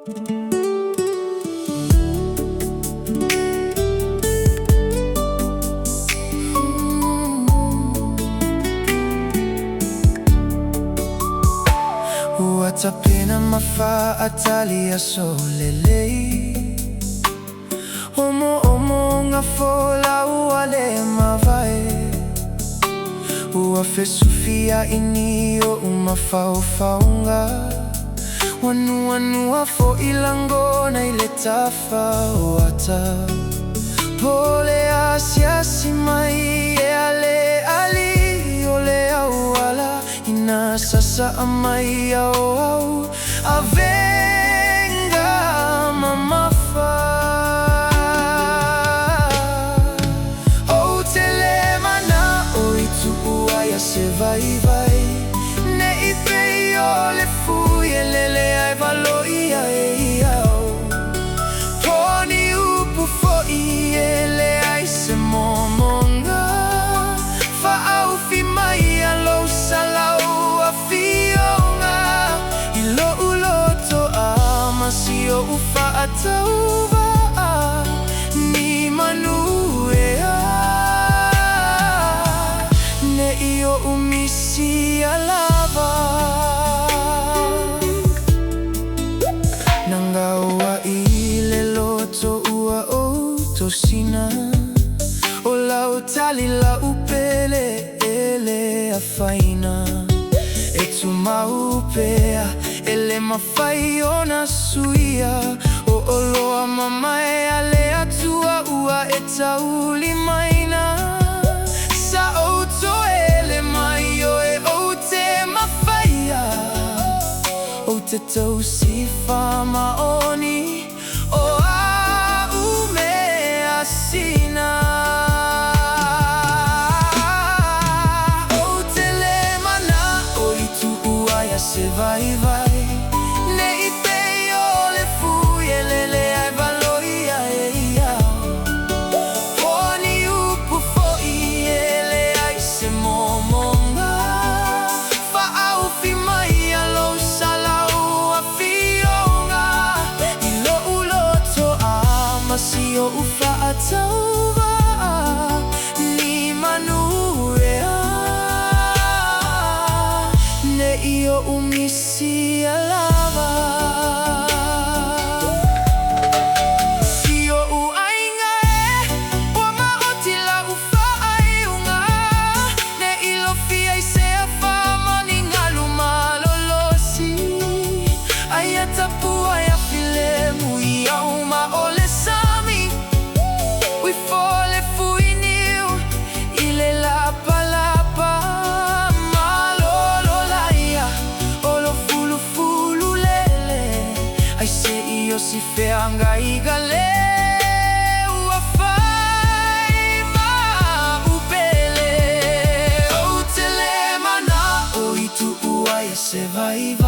Ua tapena ma fa'atali aso lelei, Omoomoga folau ua le mavae, Ua fesufia'i ni o'u mafaufauga, Ua nuanua fo'i lagona i le tafa o ata. Po o le asiasi mai ea le alii o le auala, Ina sasaa mai o au avega mamafa. Ou te le mana'o i tu'u ai a se vaivai, Ne i pei o le fui e lele ae valoia e iao, Po o ni upu foi e leai se momoga, Faaufi maia lou salau afioga I lou loto a ma si o'u faatauvaa, Ni manu e ne i o'u misia lava. Na gaua'i le loto ua ou tosina, O lau tali la'u pele e le afaina, E tumau pea e le mafai ona suia, O oloa mamae a le Atua ua e taulimaina. Sa ou toe le mai o e ou te mafaia, Ou te tausi faamaoni o a'u measina. Ou te le mana'o i tu'u ai a se vaivai, Ne i pei o le fui e lele ae valoia e iao, Po o ni upu foi e leai se momoga, Faaufi maia lou salau afioga I lou loto a ma si o'u faatauvaa, Ni manu e ne i o'u misia lava. Si o'u aiga e, ua maoti la'u faaiuga, Ne i lofia i se afa ma ni galu malolosi, A ia tapuai a filemu ia uma o le sami, Uifo le fuiniu i le lapalapa, Malolo laia o lo fulufulu lele, Ai se'i o si feagaiga le ua fai ma a'u pele. Ou te le mana'o i tu'u ai a se vaivai.